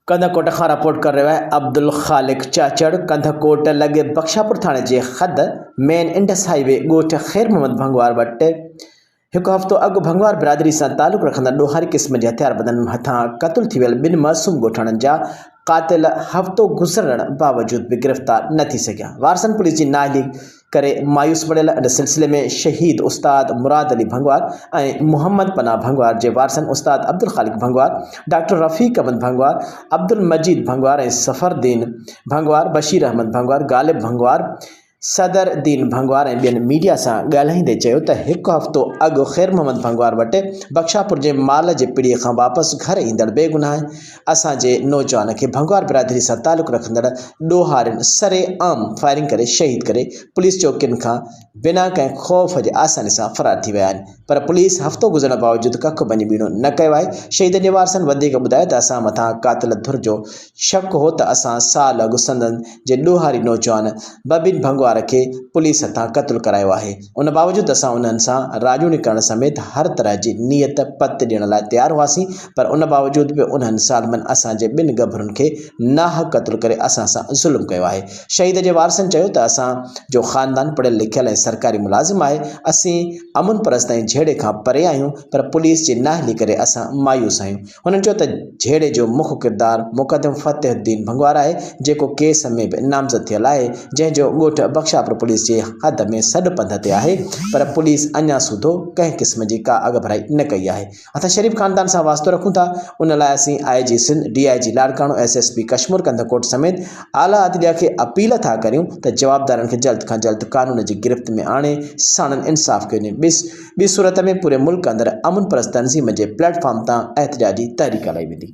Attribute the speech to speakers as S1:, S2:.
S1: ڪنڌڪوٽ کان رپورٽ ڪري رهيو آهي عبدالخالق چاچڙ ڪنڌڪوٽ لڳ بخشاپور ٿاڻي جي حد مين انڊس هائي وي ڳوٺ خير محمد ڀنگوار وٽ هڪ هفتو اڳ ڀنگوار برادري سان تعلق رکندڙ ڏوهاري قسم جي هٿياربندن هٿان قتل ٿي ويل ٻن معصوم ڳوٺاڻن جا قاتل هفتو گذرڻ باوجود به گرفتار نه ٿي سگهيا وارثن پوليس جي نااهلي ڪري مايوس بڻيل ان سلسلي ۾ شهيد استاد مراد علي ڀنگوار ۽ محمد پناهه ڀنگوار جي وارثن استاد عبدالخالق ڀنگوار، ڊاڪٽر رفيق احمد ڀنگوار، عبدالمجيد ڀنگوار ۽ صفر دين ڀنگوار، بشير احمد ڀنگوار، غالب ڀنگوار، صدر دين ڀنگوار ۽ ٻين ميڊيا سان ڳالهائيندي چيو ته هڪ هفتو اڳ خير محمد ڀنگوار وٽ بخشاپور جي مال جي پڙي کان واپس گهر ايندڙ بيگناهه اسان جي نوجوان کي ڀنگوار برادري سان تعلق رکندڙ ڏوهارين سري عام فائرنگ ڪري شهيد ڪري پوليس چوڪين کان بنا ڪنهن خوف جي آساني سان فرار ٿي ويا آهن پر پوليس هفتو گذرڻ باوجود ڪک ڀڃي ٻيڻو نه ڪيو آهي شهيدن جي وارثن وڌيڪ ٻڌايو ته اسان مٿان قاتل ڌر جو شڪ هو ته اسان سال اڳ سندن جي ڏوهاري نوجوان ببين ڀنگوار کي پوليس هٿان قتل ڪرايو آهي ان باوجود اسان انهن سان راڄوڻي ڪرڻ سميت هر طرح جي نيت پت ڏيڻ لاء تيار هئاسين پر ان باوجود به انهن ظالمن اسان جي ٻن ڳڀرن کي ناحق قتل ڪري اسان سان ظلم ڪيو آهي. شهيد جي وارثن چيو ته اسان جو خاندان پڙهيل لکيل ۽ سرڪاري ملازم آهي، اسين امن پرست ۽ جهيڙي کان پري آهيون پر پوليس جي نااهلي ڪري اسان مايوس آهيون. هنن چيو ته جهيڙي جو مک ڪردار مقدم فتح الدين ڀنگوار آهي جيڪو ڪيس ۾ به نامزد ٿيل آهي جنهن جو ڳوٺ بخشاپور پوليس جي حد ۾ سڏ پنڌ تي آهي پر پوليس اڃا سوڌو ڪنهن قسم جي ڪا اڳڀرائي نه ڪئي آهي اسان شريف خاندان سان واسطو رکون ٿا ان لاء اسين I G Sindh D I G Larkana S S P Kashmore Kandhkot سميت اعليٰ عدليه کي اپيل ٿا ڪريون ته جوابدارن کي جلد کان جلد قانون جي گرفت ۾ آڻي ساڻن انصاف ڪيو وڃي ٻي صورت ۾ پوري ملڪ اندر امن پرست تنظيم جي پليٽ فارم تان احتجاجي تحريڪ هلائي ويندي.